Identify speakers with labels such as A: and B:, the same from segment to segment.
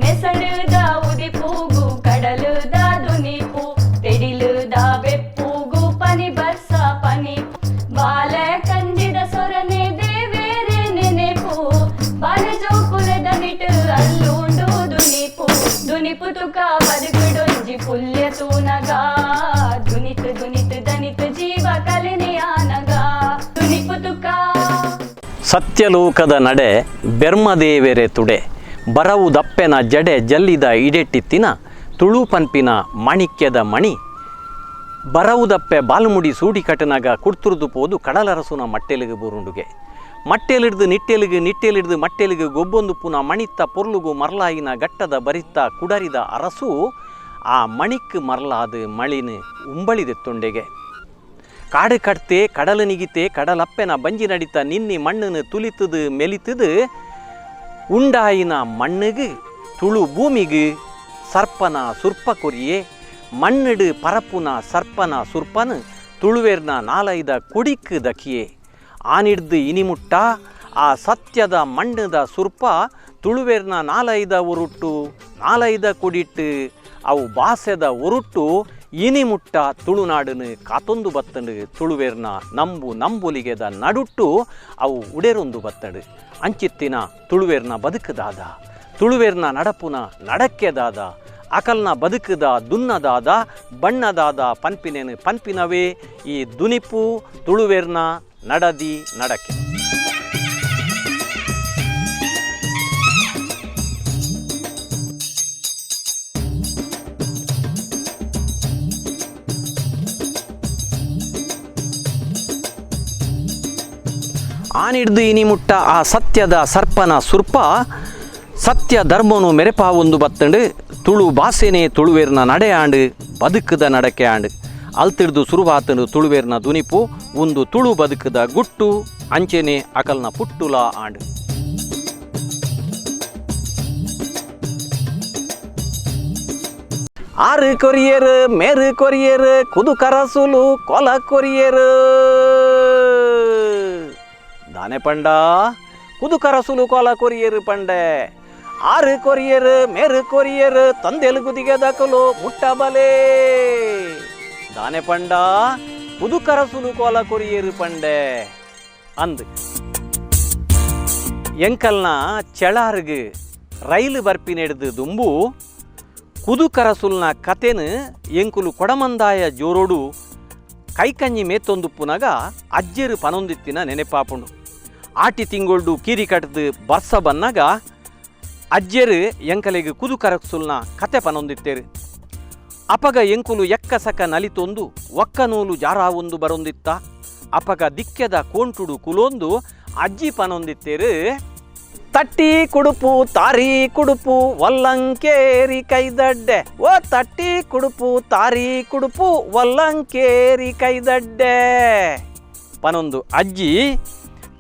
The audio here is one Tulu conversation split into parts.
A: ನೆಸಡುದ ಉದಿಪೂಗು ಕಡಲುದ ದುನಿಪು ತೆಡಿಲುದ ಬೆಪ್ಪುಗು ಪನಿ ಬರ್ಸ ಪನಿಪು ಬಾಲೆ ಕಂಜಿದ ಸೊರನೆ ದೇವೇರೆ ನೆನೆಪು ಬಾಲೆ ಜೋಕುಲೆದ ನಿಟು ಅಲ್ಲುಂಡು ದುನಿಪು ದುನಿಪು ತುಕ ಬದುಕುಡೊಂಜಿ ಪುಲ್ಯ ತೂನಗ ದುನಿತು ದುನಿತು ದನಿತು ಜೀವ ಕಲೆನೆಯಾನಗ ದುನಿಪು ತುಕ.
B: ಸತ್ಯಲೋಕದ ನಡೆ ಬೆರ್ಮದೇವೆರೆ ತುಡೆ ಬರವು ದಪ್ಪೆನ ಜಡೆ ಜಲ್ಲಿದ ಇಡೆಟ್ಟಿತ್ತಿನ ತುಳು ಪನ್ಪಿನ ಮಾಣಿಕ್ಯದ ಮಣಿ ಬರವುದಪ್ಪೆ ಬಾಲ್ಮುಡಿ ಸೂಡಿ ಕಟನಾಗ ಕುಡ್ತುರ್ದು ಪೋದು ಕಡಲರಸುನ ಮಟ್ಟೆಲಿಗೆ ಬೂರುಂಡುಗೆ ಮಟ್ಟೆಲಿಡ್ದು ನಿಟ್ಟೆಲಿಗೆ ನಿಟ್ಟೆಲಿಡ್ದು ಮಟ್ಟೆಲಿಗೆ ಗೊಬ್ಬೊಂದು ಪುನ ಮಣಿತ್ತ ಪೊರ್ಲುಗು ಮರ್ಲಾಯಿನ ಗಟ್ಟದ ಬರಿತ್ತ ಕುಡರಿದ ಅರಸು ಆ ಮಣಿಕ್ ಮರ್ಲಾದು ಮಳಿನ ಉಂಬಳಿದೆತ್ತೊಂಡೆಗೆ ಕಾಡು ಕಟ್ತೆ ಕಡಲು ನಿಗಿತೆ ಕಡಲಪ್ಪೆನ ಬಂಜಿ ನಡಿತ ನಿನ್ನಿ ಮಣ್ಣನ್ನು ತುಲಿತದು ಮೆಲಿತದು ಉಂಡಾಯಿನ ಮಣ್ಣುಗು ತುಳು ಭೂಮಿಗು ಸರ್ಪನ ಸುರ್ಪ ಕೊರಿಯೆ ಮಣ್ಣಿಡು ಪರಪುನ ಸರ್ಪನ ಸುರ್ಪನು ತುಳುವೇರ್ನ ನಾಲೈದ ಕೊಡಿಕ್ ದಕಿಯೆ ಆನಿಡ್ದು ಇನಿಮುಟ್ಟ ಆ ಸತ್ಯದ ಮಣ್ಣದ ಸುರ್ಪ ತುಳುವೇರ್ನ ನಾಲೈದ ಉರುಟು ನಾಲೈದ ಕೊಡಿಟ್ಟು ಅವು ಬಾಸೆದ ಉರುಟು ಇನಿಮುಟ್ಟ ತುಳುನಾಡನು ಕಾತೊಂದು ಬತ್ತಂಡು ತುಳುವೇರ್ನ ನಂಬು ನಂಬುಲಿಗೆದ ನಡುಟ್ಟು ಅವು ಉಡೆರೊಂದು ಬತ್ತಂಡು ಅಂಚಿತ್ತಿನ ತುಳುವೇರ್ನ ಬದುಕುದಾದ ತುಳುವೇರ್ನ ನಡಪುನ ನಡಕ್ಕೆದಾದ ಅಕಲ್ನ ಬದುಕುದ ದುನ್ನದಾದ ಬಣ್ಣದಾದ ಪನ್ಪಿನೇನು ಪನ್ಪಿನವೇ ಈ ದುನಿಪು ತುಳುವೇರ್ನ ನಡದಿ ನಡಕೆ. ಆನಿಡ್ದು ಇನಿ ಮುಟ್ಟ ಆ ಸತ್ಯದ ಸರ್ಪನ ಸುರ್ಪ ಸತ್ಯ ಧರ್ಮನು ಮೆರೆಪಾವೊಂದು ಬತ್ತಂಡು ತುಳು ಬಾಸೆನೆ ತುಳುವೇರ್ನ ನಡೆ ಆಂಡು ಬದುಕದ ನಡಕೆ ಆಂಡು ಅಲ್ತಿಡ್ದು ಸುರುವಾತಂಡು ತುಳುವೇರ್ನ ದುನಿಪು ಒಂದು ತುಳು ಬದುಕದ ಗುಟ್ಟು ಅಂಚೆನೆ ಅಕಲ್ನ ಪುಟ್ಟುಲ ಆಂಡು. ಆರು ಕೊರಿಯರು ಮೇರು ಕೊರಿಯರು ಕುದು ಕರಸುಲು ಕೊಲ ಕೊರಿಯರು ದಾನೆ ಪಂಡ ಕುದು ಕರಸುಲು ಕೊಲ ಕೊರಿಯರು ಪಂಡೆ ಆರು ಕೊರಿಯರು ಮೇರು ಕೊರಿಯರು ತಂದೆಲು ಗುದಿಗೆ ದಕಲು ಮುಟ್ಟಬಲೆ ದಾನೆ ಪಂಡ ಕುದು ಕರಸುಲು ಕೋಲ ಕೊರಿಯರು ಪಂಡೆ ಅಂದು. ಎಂಕಲ್ನ ಚೆಳಾರ್ಗು ರೈಲು ಬರ್ಪಿನೆಡ್ದು ದುಂಬು ಕುದುಕರಸುಲ್ನ ಕತೆನು ಎಂಕುಲು ಕೊಡಮಂದಾಯ ಜೋರೋಡು ಕೈಕಂಜಿ ಮೇತೊಂದುಪ್ಪುನಗ ಅಜ್ಜೆರು ಪನೊಂದಿತ್ತಿನ ನೆನೆಪಾಪುಂಡು. ಆಟಿ ತಿಂಗೊಳ್ಡು ಕೀರಿ ಕಟ್ಟದು ಬರ್ಸ ಬನ್ನಾಗ ಅಜ್ಜೆರು ಎಂಕಲೆಗ್ ಕುದುಕರಸುಲ್ನ ಕತೆ ಪನೊಂದಿತ್ತೇರು. ಅಪಗ ಎಂಕುಲು ಎಕ್ಕಸಕ ನಲಿತೊಂದು ಒಕ್ಕನೂಲು ಜಾರಾವೊಂದು ಬರೊಂದಿತ್ತ. ಅಪಗ ದಿಕ್ಕೆದ ಕೋಂಟುಡು ಕುಲೊಂದು ಅಜ್ಜಿ ಪನೊಂದಿತ್ತೇರು. ತಟ್ಟಿ ಕುಡುಪು ತಾರಿ ಕುಡುಪು ವಲ್ಲಂಕೇರಿ ಕೈದಡ್ಡೆ ಓ ತಟ್ಟಿ ಕುಡುಪು ತಾರಿ ಕುಡುಪು ವಲ್ಲಂಕೇರಿ ಕೈದಡ್ಡೆ ಪನೊಂದು ಅಜ್ಜಿ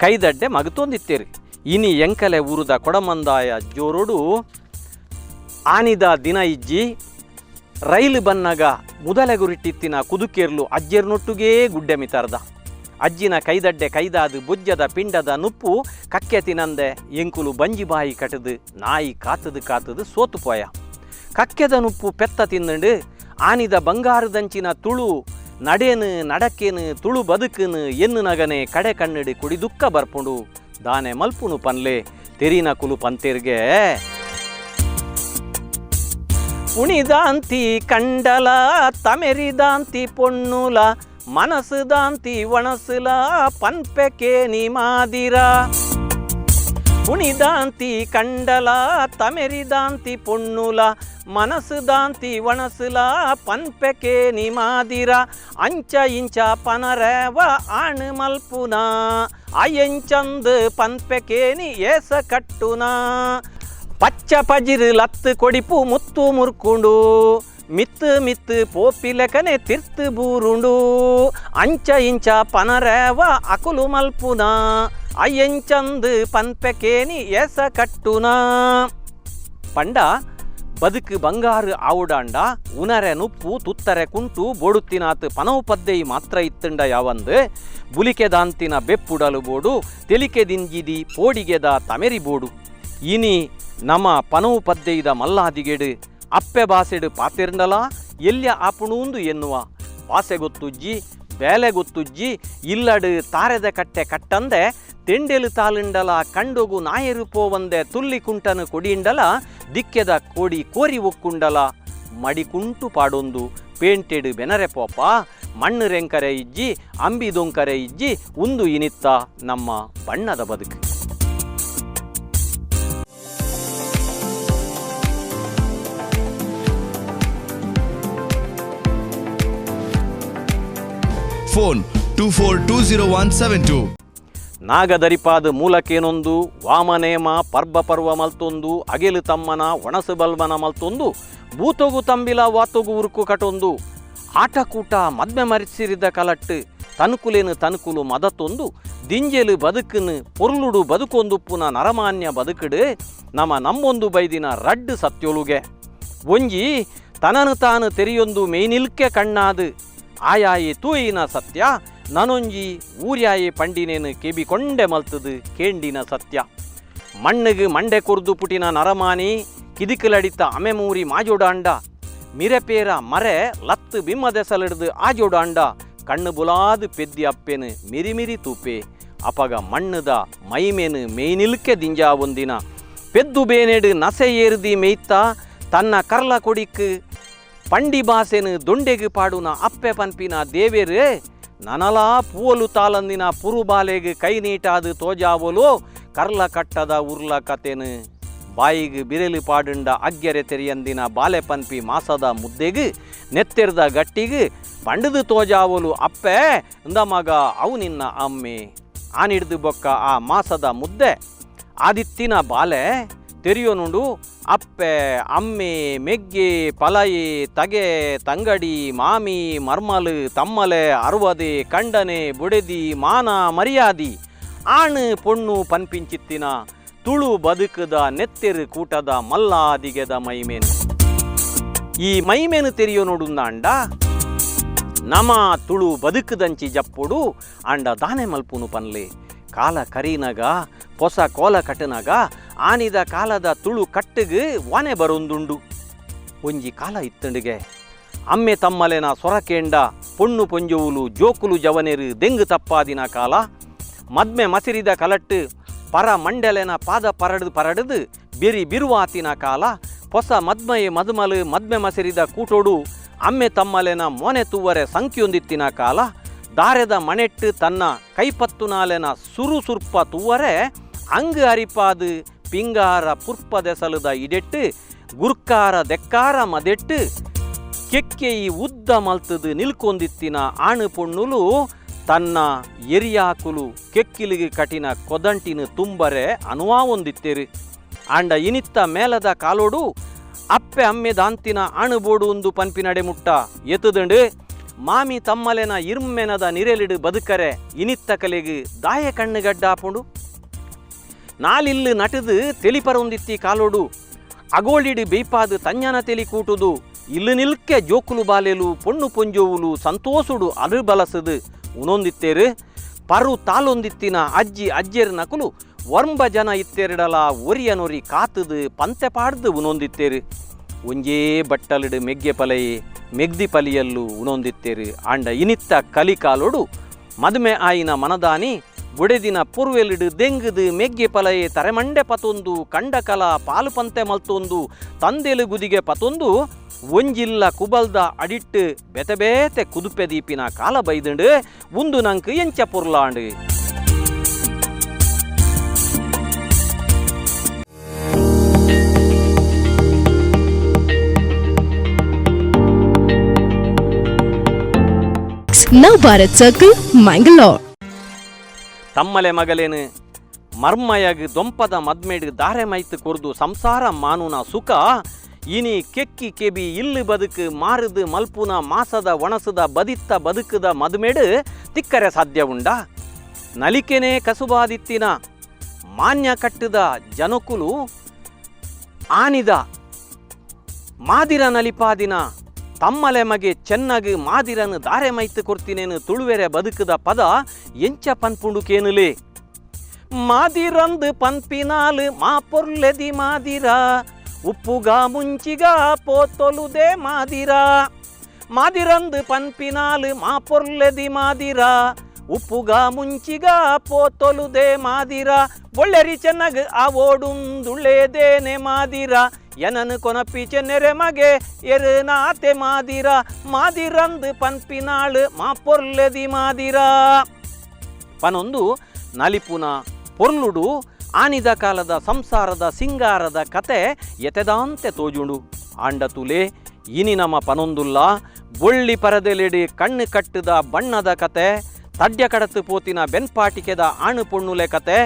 B: ಕೈದಡ್ಡೆ ಮಗತೊಂದಿತ್ತೇರು. ಇನಿ ಎಂಕಲೆ ಊರುದ ಕೊಡಮಂದಾಯ ಜೋರೋಡು ಆನಿದ ದಿನ ಇಜ್ಜಿ ರೈಲು ಬನ್ನಾಗ ಮುದಲೆಗುರಿಟ್ಟಿತ್ತಿನ ಕುದುಕೇರ್ಲು ಅಜ್ಜೆರ್ನೊಟ್ಟುಗೇ ಗುಡ್ಡೆ ಮಿತಾರ್ದ. ಅಜ್ಜಿನ ಕೈದಡ್ಡೆ ಕೈದಾದು ಬೊಜ್ಜದ ಪಿಂಡದ ನುಪ್ಪು ಕಕ್ಕೆ ತಿನಂದೆ ಎಂಕುಲು ಬಂಜಿ ಬಾಯಿ ಕಟದು ನಾಯಿ ಕಾತದು ಕಾತದು ಸೋತು ಪೋಯ. ಕಕ್ಕೆದ ನುಪ್ಪು ಪೆತ್ತ ತಿನ್ನಂಡು ಆನಿದ ಬಂಗಾರದಂಚಿನ ತುಳು நடேனு நடக்கேனு ತುಳು ಬದುಕುನು ಎನ್ನು ನಗನೆ ಕಡೆ ಕಣ್ಣಡಿ ಕುಡಿ ದುಃಖ ಬರ್ಪುಂಡು ದಾನೆ ಮಲ್ಪುನು ಪನ್ಲೆ ತೆರಿನ ಕುಲು ಪಂತೇರ್ಗೆ. ಉಣಿದಾಂತಿ ಕಂಡಲ ತಮೆರಿದಾಂತಿ ಪೊಣ್ಣುಲ ಮನಸುದಾಂತಿ ಒಣಸುಲ ಪನ್ಪೆಕೆ ನಿ ಮಾದಿರ. ಉಣಿದಾಂತಿ ಕಂಡಲ ತಮೆರಿದಾಂತಿ ಪೊಣ್ಣುಲ ಮನಸುದಾಂತಿ ಒಣಸುಲ ಪನ್ಪೆಕೆ ನಿ ಮಾದಿರ. ಅಂಚ ಇಂಚ ಪನರೇವ ಆಣು ಮಲ್ಪುನ ಅಯಂಚಂದು ಪನ್ಪೆಕೆ ನಿ ಏಸ ಕಟ್ಟುನ. ಪಚ್ಚ ಪಜಿರು ಲತ್ತು ಕೊಡಿಪು ಮುತ್ತು ಮುರ್ಕುಂಡು ಮಿತ್ತು ಮಿತ್ತು ಪೋಪಿಲೆಕನೆ ತಿರ್ತು ಬೂರುಂಡು. ಅಂಚ ಇಂಚ ಪನರೇವ ಅಕುಲು ಮಲ್ಪುನ ಅಯ್ಯಂಚಂದು ಪನ್ಪೆಕೇನಿ ಏಸ ಕಟ್ಟುನ. ಪಂಡ ಬದುಕು ಬಂಗಾರು ಆವುಡಾಂಡ ಉನರೆ ನುಪ್ಪು ತುತ್ತರೆ ಕುಂಟು ಬೋಡುತ್ತಿನಾತ್ ಪನವು ಪದ್ದೆಯಿ ಮಾತ್ರ ಇತ್ತಂಡ ಯಾವಂದು ಬುಲಿಕೆ ದಾಂತಿನ ಬೆಪ್ಪುಡಲು ಬೋಡು ತೆಲಿಕೆ ದಿಂಜಿದಿ ಪೋಡಿಗೆದ ತಮೆರಿ ಬೋಡು. ಇನಿ ನಮ ಪನವು ಪದ್ದೆಯ್ದ ಮಲ್ಲಾದಿಗೆಡು ಅಪ್ಪೆ ಬಾಸೆಡು ಪಾತೆರ್ಂಡಲ ಎಲ್ಯ ಆಪುಣೂಂದು ಎನ್ನುವ ಬಾಸೆ ಗೊತ್ತುಜ್ಜಿ ಬೇಲೆ ಗೊತ್ತುಜ್ಜಿ ಇಲ್ಲಡು ತಾರೆದ ಕಟ್ಟೆ ಕಟ್ಟಂದೆ ತೆಂಡೆಲು ತಾಲುಂಡಲ ಕಂಡೊಗು ನಾಯರು ಪೋವಂದೆ ತುಲ್ಲಿ ಕುಂಟನು ಕೊಡಿಂಡಲ ದಿಕ್ಕೆದ ಕೋಡಿ ಕೋರಿ ಒಕ್ಕುಂಡಲ ಮಡಿಕುಂಟು ಪಾಡೊಂದು ಪೇಂಟೆಡು ಬೆನರೆ ಪೋಪ ಮಣ್ಣು ರೆಂಕರೆ ಇಜ್ಜಿ ಅಂಬಿ ದೊಂಕರೆ ಇಜ್ಜಿ ಉಂದು ಇನಿತ್ತ ನಮ್ಮ ಬಣ್ಣದ ಬದುಕು.
C: Phone 2420172.
B: ನಾಗದರಿಪಾದ ಮೂಲಕೇನೊಂದು ವಾಮನೇಮ ಪರ್ಬ ಪರ್ವ ಮಲ್ತೊಂದು ಅಗೆಲು ತಮ್ಮನ ಒಣಸು ಬಲ್ಬನ ಮಲ್ತೊಂದು ಬೂತೊಗು ತಂಬಿಲ ವಾತೊಗು ಉರುಕು ಕಟೊಂದು ಆಟಕೂಟ ಮದ್ಮೆ ಮರಿಸಿರಿದ ಕಲಟ್ಟು ತನುಕುಲೇನು ತನುಕುಲು ಮದತೊಂದು ದಿಂಜೆಲು ಬದುಕುನು ಪೊರ್ಲುಡು ಬದುಕೊಂದುಪ್ಪುನ ನರಮಾನ್ಯ ಬದುಕುಡು ನಮ ನಮ್ಮೊಂದು ಬೈದಿನ ರಡ್ಡು ಸತ್ಯೊಲುಗೆ ಒಂಜಿ ತನನು ತಾನು ತೆರಿಯೊಂದು ಮೇನಿಲ್ಕೆ ಕಣ್ಣಾದು ಆಯಾಯಿ ತೂಯಿನ ಸತ್ಯ ನನೊಂಜಿ ಊರ್ಯಾಯಿ ಪಂಡಿನೇನು ಕೆಬಿಕೊಂಡೆ ಮಲ್ತದು ಕೇಂಡಿನ ಸತ್ಯ. ಮಣ್ಣಿಗೆ ಮಂಡೆ ಕೊರ್ದು ಪುಟಿನ ನರಮಾನಿ ಕಿದಿಕಲಡಿತ ಅಮೆಮೂರಿ ಮಾಜೋಡಾಂಡ ಮಿರೆಪೇರ ಮರೆ ಲತ್ತು ಬಿಮ್ಮದೆಸಲಿಡ್ದು ಆಜೋಡಾಂಡ ಕಣ್ಣು ಬುಲಾದು ಪೆದ್ದಿ ಅಪ್ಪೇನು ಮಿರಿಮಿರಿ ತೂಪೆ ಅಪಗ ಮಣ್ಣುದ ಮೈಮೇನು ಮೇನಿಲ್ಕೆ ದಿಂಜಾ ಒಂದಿನ ಪೆದ್ದು ಬೇನೆಡು ನಸೆ ಏರ್ದಿ ಮೇಯ್ತ ತನ್ನ ಕರ್ಲ ಕೊಡಿಕ್ ಪಂಡಿ ಬಾಸೆನು ದೊಂಡೆಗೆ ಪಾಡುನ ಅಪ್ಪೆ ಪನ್ಪಿನ ದೇವೇರು ನನಲಾ ಪೂವಲು ತಾಲಂದಿನ ಪುರುಬಾಲೆಗೆ ಕೈ ನೀಟಾದು ತೋಜಾವಲು ಕರ್ಲ ಕಟ್ಟದ ಉರ್ಲ ಕತೆನು ಬಾಯಿಗೆ ಬಿರೆಲು ಪಾಡುಂಡ ಅಗ್ಗೆರೆ ತೆರಿಯಂದಿನ ಬಾಲೆ ಪನ್ಪಿ ಮಾಸದ ಮುದ್ದೆಗೆ ನೆತ್ತೆರ್ದ ಗಟ್ಟಿಗೆ ಪಂಡದು ತೋಜಾವಲು ಅಪ್ಪೆ ಇಂದ ಮಗ ಅವು ನಿನ್ನ ಅಮ್ಮೆ ಆನಿಡ್ದು ಬೊಕ್ಕ ಆ ಮಾಸದ ಮುದ್ದೆ ಆದಿತ್ತಿನ ಬಾಲೆ ತೆರಿಯೋನುಂಡು ಅಪ್ಪೆ ಅಮ್ಮೆ ಮೆಗ್ಗೆ ಪಲಯೆ ತಗೆ ತಂಗಡಿ ಮಾಮಿ ಮರ್ಮಲು ತಮ್ಮಲೆ ಅರುವದೆ ಕಂಡನೆ ಬುಡೆದಿ ಮಾನ ಮರ್ಯಾದಿ ಆಣು ಪೊಣ್ಣು ಪನ್ಪಿಂಚಿತ್ತಿನ ತುಳು ಬದುಕುದ ನೆತ್ತೆರು ಕೂಟದ ಮಲ್ಲಾದಿಗೆದ ಮೈಮೇನು. ಈ ಮೈಮೇನು ತೆರಿಯೋ ನೋಡುಂದಾಂಡ ನಮ ತುಳು ಬದುಕುದಂಚಿ ಜಪ್ಪುಡು ಅಂಡ ದಾನೆ ಮಲ್ಪುನು ಪನ್ಲೆ ಕಾಲ ಕರೀನಗ ಪೊಸ ಕೋಲ ಕಟ್ಟನಗ ಆನಿದ ಕಾಲದ ತುಳು ಕಟ್ಟುಗು ವಾನೆ ಬರೊಂದುಂಡು. ಒಂಜಿ ಕಾಲ ಇತ್ತಂಡಿಗೆ ಅಮ್ಮೆ ತಮ್ಮಲೆನ ಸೊರಕೇಂಡ ಪೊಣ್ಣು ಪೊಂಜೊವುಲು ಜೋಕುಲು ಜವನೆರು ದೆಂಗು ತಪ್ಪಾದಿನ ಕಾಲ ಮದ್ಮೆ ಮಸಿರಿದ ಕಲಟ್ಟು ಪರ ಮಂಡಲೆನ ಪಾದ ಪರಡು ಪರಡದು ಬೆರಿ ಬಿರುವಾತಿನ ಕಾಲ ಪೊಸ ಮದ್ಮಯೆ ಮದುಮಲು ಮದ್ಮೆ ಮಸಿರಿದ ಕೂಟೋಡು ಅಮ್ಮೆ ತಮ್ಮಲೆನ ಮೋನೆ ತೂವರೆ ಸಂಖ್ಯೊಂದಿತ್ತಿನ ಕಾಲ ದಾರೆದ ಮಣೆಟ್ಟು ತನ್ನ ಕೈಪತ್ತುನಾಲೆನ ಸುರುಸುರ್ಪ ತೂವರೆ ಅಂಗು ಅರಿಪಾದು ಪಿಂಗಾರ ಪುರ್ಪದೆಸಲುದ ಇಡೆಟ್ಟು ಗುರ್ಕಾರ ದೆಕ್ಕಾರ ಮದೆಟ್ಟು ಕೆಕ್ಕೆಯಿ ಉದ್ದ ಮಲ್ತದು ನಿಲ್ಕೊಂದಿತ್ತಿನ ಆಣು ಪೊಣ್ಣುಲು ತನ್ನ ಎರಿಯಾಕುಲು ಕೆಕ್ಕಿಲಿಗೆ ಕಠಿಣ ಕೊದಂಟಿನ ತುಂಬರೆ ಅನುವಾವೊಂದಿತ್ತೇರು. ಆಂಡ ಇನಿತ್ತ ಮೇಲದ ಕಾಲೋಡು ಅಪ್ಪೆ ಅಮ್ಮೆ ದಾಂತಿನ ಆಣುಬೋಡು ಒಂದು ಪನ್ಪಿನಡೆ ಮುಟ್ಟ ಎತ್ತುದಂಡು ಮಾಮಿ ತಮ್ಮಲೆನ ಇರ್ಮೆನದ ನಿರೆಲಿಡು ಬದುಕರೆ ಇನಿತ್ತ ಕಲೆಗು ದಾಯ ಕಣ್ಣುಗಡ್ಡಾಪುಂಡು. ನಾಲಿಲ್ಲು ನಟದು ತೆಲಿಪರೊಂದಿತ್ತಿ ಕಾಲೋಡು ಅಗೋಳಿಡು ಬೇಯ್ಪಾದು ತಂಜನ ತೆಲಿ ಕೂಟುದು ಇಲ್ಲು ನಿಲ್ಕೆ ಜೋಕುಲು ಬಾಲೆಲು ಪೊಣ್ಣು ಪೊಂಜೋವುಲು ಸಂತೋಸುಡು ಅರು ಬಲಸದು ಉನೊಂದಿತ್ತೇರು. ಪರು ತಾಲೊಂದಿತ್ತಿನ ಅಜ್ಜಿ ಅಜ್ಜೆರ್ ನಕುಲು ವರ್ಂಬ ಜನ ಇತ್ತೆರಡಲ ಒರಿಯನೊರಿ ಕಾತುದು ಪಂತೆ ಪಾಡ್ದು ಉನೊಂದಿತ್ತೇರು. ಒಂಜೇ ಬಟ್ಟಲಿಡು ಮೆಗ್ಗೆ ಪಲೆಯೇ ಮೆಗ್ದಿ ಪಲಿಯಲ್ಲು ಉಣೊಂದಿತ್ತೇರು. ಆಂಡ ಇನಿತ್ತ ಕಲಿಕಾಲೋಡು ಮದುಮೆ ಆಯಿನ ಮನದಾನಿ ಬುಡೆದಿನ ಪುರ್ವೆಲಿಡು ದೆಂಗುದು ಮೆಗ್ಗೆ ಪಲಯೆ ತರೆಮಂಡೆ ಪತೊಂದು ಕಂಡಕಲ ಪಾಲು ಪಂತೆ ಮಲ್ತೊಂದು ತಂದೆಲು ಗುದಿಗೆ ಪತೊಂದು ಒಂಜಿಲ್ಲ ಕುಬಲ್ದ ಅಡಿಟ್ಟು ಬೆತೆ ಬೇತೆ ಕುದುಪೆ ದೀಪಿನ ಕಾಲ ಬೈದುಂಡು ಉಂದು ನಂಕು ಎಂಚ ಪೊರ್ಲಾಂಡು.
D: Nav Bharat Circle, Mangalore.
B: ತಮ್ಮಲೆ ಮಗಲೇನು ಮರ್ಮಯಗ್ ದೊಂಪದ ಮದ್ಮೇಡು ದಾರೆ ಮೈತು ಕೊರ್ದು ಸಂಸಾರ ಮಾನುನ ಸುಖ ಇನಿ ಕೆಕ್ಕಿ ಕೆಬಿ ಇಲ್ಲು ಬದುಕು ಮಾರುದು ಮಲ್ಪುನ ಮಾಸದ ಒಣಸದ ಬದಿತ್ತ ಬದುಕುದ ಮದುಮೇಡು ತಿಕ್ಕರೆ ಸಾಧ್ಯ ಉಂಡ. ನಲಿಕೆನೆ ಕಸುಬಾದಿತ್ತಿನ ಮಾನ್ಯ ಕಟ್ಟುದ ಜನಕುಲು ಆನಿದ ಮಾದಿರ ನಲಿಪಾದಿನ ತಮ್ಮಲೆ ಮಗೆ ಚೆನ್ನಗು ಮಾದಿರನು ದಾರೆ ಮೈತು ಕೊರ್ತಿನೇನು ತುಳುವೆರೆ ಬದುಕುದ ಪದ ಎಂಚ ಪನ್ಪುಂಡು ಕೇನುಲೆ. ಮಾದಿರಂದು ಪನ್ಪಿನಾಲ್ ಮಾಪೊರ್ಲೆದಿ ಮಾದಿರ ಉಪ್ಪುಗ ಮುಂಚಿಗ ಪೋತೊಲುದೆ ಮಾದಿರ ಮಾದಿರಂದು ಪನ್ಪಿನಾಲ್ ಮಾಪೊರ್ಲೆದಿ ಮಾದಿರ ಉಪ್ಪುಗ ಮುಂಚಿಗ ಪೋತೊಲುದೆ ಮಾದಿರ ಬೊಳ್ಳೆರಿ ಚೆನ್ನಗ್ ಆ ಓಡುಂದುಳ್ಳೇದೇನೆ ಮಾದಿರ ಎನನು ಕೊನಪಿ ಚೆನ್ನೆರೆ ಮಗೆ ಎರು ನಾತೆ ಮಾದಿರ ಮಾದಿರಂದು ಪನ್ಪಿನಾಳು ಮಾಪೊರ್ಲೆದಿ ಮಾದಿರ. ಪನೊಂದು ನಲಿಪುನ ಪೊರ್ಲುಡು ಆನಿದ ಕಾಲದ ಸಂಸಾರದ ಸಿಂಗಾರದ ಕತೆ ಎತೆದಾಂತೆ ತೋಜುಂಡು. ಆಂಡ ತುಲೆ ಇನಿ ನಮ ಪನೊಂದುಲ್ಲ ಬೊಳ್ಳಿ ಪರದೆಲೆಡಿ ಕಣ್ಣು ಕಟ್ಟದ ಬಣ್ಣದ ಕತೆ, ತಡ್ಯ ಕಡತು ಪೋತಿನ ಬೆನ್ಪಾಟಿಕೆದ ಆಣು ಪೊಣ್ಣುಲೆ ಕತೆ.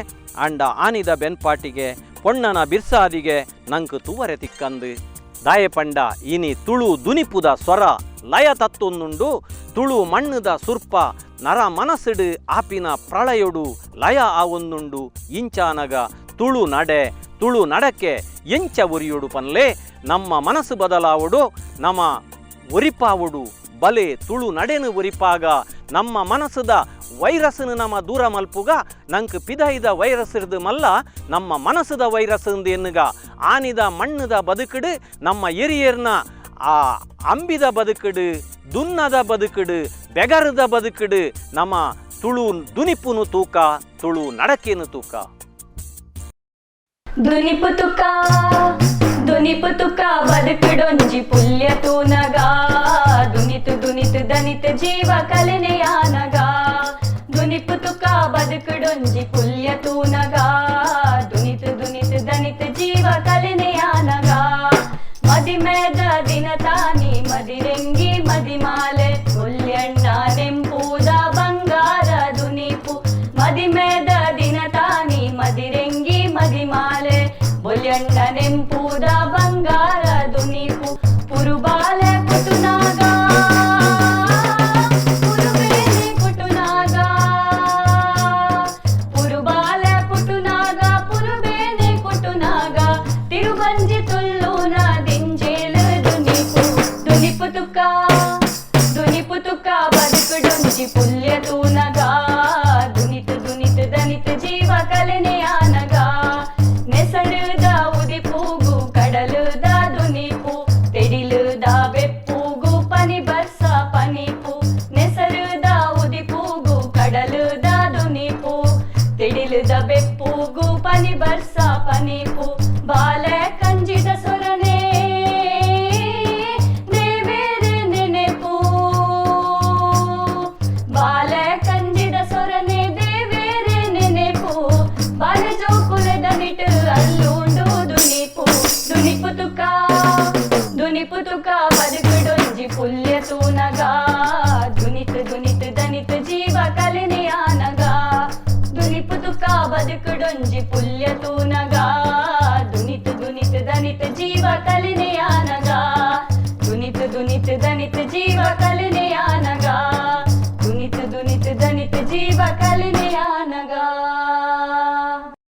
B: ಆಂಡ ಆನಿದ ಬೆನ್ಪಾಟಿಗೆ ಪೊಣ್ಣನ ಬಿರ್ಸಾದಿಗೆ ನಂಕು ತೂವರೆ ತಿಕ್ಕಂದು. ದಾಯೆ ಪಂಡ ಇನಿ ತುಳು ದುನಿಪುದ ಸ್ವರ ಲಯ ತತ್ತೊಂದುಂಡು. ತುಳು ಮಣ್ಣುದ ಸುರ್ಪ ನರ ಮನಸ್ಸುಡು ಆಪಿನ ಪ್ರಳಯೊಡು ಲಯ ಆವೊಂದುಂಡು. ಇಂಚಾನಗ ತುಳು ನಡೆ ತುಳು ನಡಕೆ ಎಂಚ ಒರಿಯೊಡು ಪನ್ಲೆ ನಮ್ಮ ಮನಸ್ಸು ಬದಲಾವೊಡು, ನಮ್ಮ ಒರಿಪಾವೊಡು. ಬಲೆ ತುಳು ನಡೆನು ಒರಿಪಾಗ ನಮ್ಮ ಮನಸ್ಸುದ ವೈರಸ್ನು ನಮ್ಮ ದೂರ ಮಲ್ಪುಗ. ನಂಕ್ ಪಿದೈದ ವೈರಸ್ ಇರ್ದು ಮಲ್ಲ ನಮ್ಮ ಮನಸ್ಸುದ ವೈರಸ್ ಎನ್ನುಗ. ಆನಿದ ಮಣ್ಣುದ ಬದುಕುಡು ನಮ್ಮ ಎರಿಯರ್ನ ಆ ಅಂಬಿದ ಬದುಕುಡು, ದುನ್ನದ ಬದುಕುಡು, ಬೆಗರದ ಬದುಕುಡು ನಮ್ಮ ತುಳು ದುನಿಪುನು ತೂಕ, ತುಳು ನಡಕೇನು ತೂಕ.
A: ದುನಿಪು ತುಕ ದುನಿಪು ತುಕ ಬದುಕುಡೊಂಜಿ ಪುಲ್ಯ ತೂನಗ ದುನಿತು ದುನಿತು ದನಿತ ಜೀವ ಕಲೆನೆಯಾನಗ. ದುನಿಪು ತುಕ ಬದುಕುಡೊಂಜಿ ಪುಲ್ಯ ತೂನಗ ದುನಿತು ದುನಿತು ದನಿತ ಜೀವ ಕಲೆನೆಯಾನಗ. ಮದಿಮೆದ ದಿನ ತಾನಿ ಮದಿರೆಂಗಿ ಮದಿಮಾಲೆ ಪುಲ್ಯಣ್ಣ ನೆಂಪೂದ ಬಂಗಾರ ದುನಿಪು. ಮದಿಮೆದ ದಿನ ತಾನಿ ಮದಿರೆಂಗಿ ಮದಿಮಾಲೆ ಬೊಲ್ಯಣ್ಣ ನೆಂಪೂದ ಬಂಗಾರ ದುನಿಪು. ಪುರುಬಾಲೆ ಪುಟುನಾಗ ಪುರುಬೇನೆ ಪುಟುನಾಗ ಪುರುಬಾಲೆ ಪುಟುನಾಗ ಪುರುಬೇನೆ ಪುಟುನಾಗ ತಿರುಬಂಜಿ ತುಲ್ಲೂನ ದಿಂಜೇಲು ದುನಿಪು. ದುನಿಪು ತುಕ್ಕ ದುನಿಪು ತುಕ್ಕ ಬದುಕುಡೊಂಜಿ ಪುಲ್ಯ ತೂನಗ ದುನಿತು ದುನಿತು ದನಿತ ಜೀವ ಕಲೆನೆಯಾನಗ. ನೆಸಡುದ ಉದಿಪೂಗು ಕಡಲುದ ದುನಿಪು ತೆಡಿಲುದ ಬೆಪ್ಪೂಗು ಪನಿ ಬರ್ಸ ಪನಿಪು. ನೆಸರುದ ಉದಿಪೂಗು ಕಡಲುದ ದುನಿಪು ತೆಡಿಲುದ ಬೆಪ್ಪೂಗು ಪನಿ ಬರ್ಸ ಪನಿಪು. ಬಾಲೆ ಕಂಜಿದ ಸೊರನೆ ದೇವೇರೆ ನೆನೆಪು ಬಾಲೆ ಕಂಜಿದ ಸೊರನೆ ದೇವೇರೆ ನೆನೆಪು. ಬಾಲೆ ಜೋಕುಲದ ನಿಟ್ಟು ಅಲ್ಲುಂಡು ದುನಿಪು. ದುನಿಪು ತುಕ ದುನಿಪು ತುಕ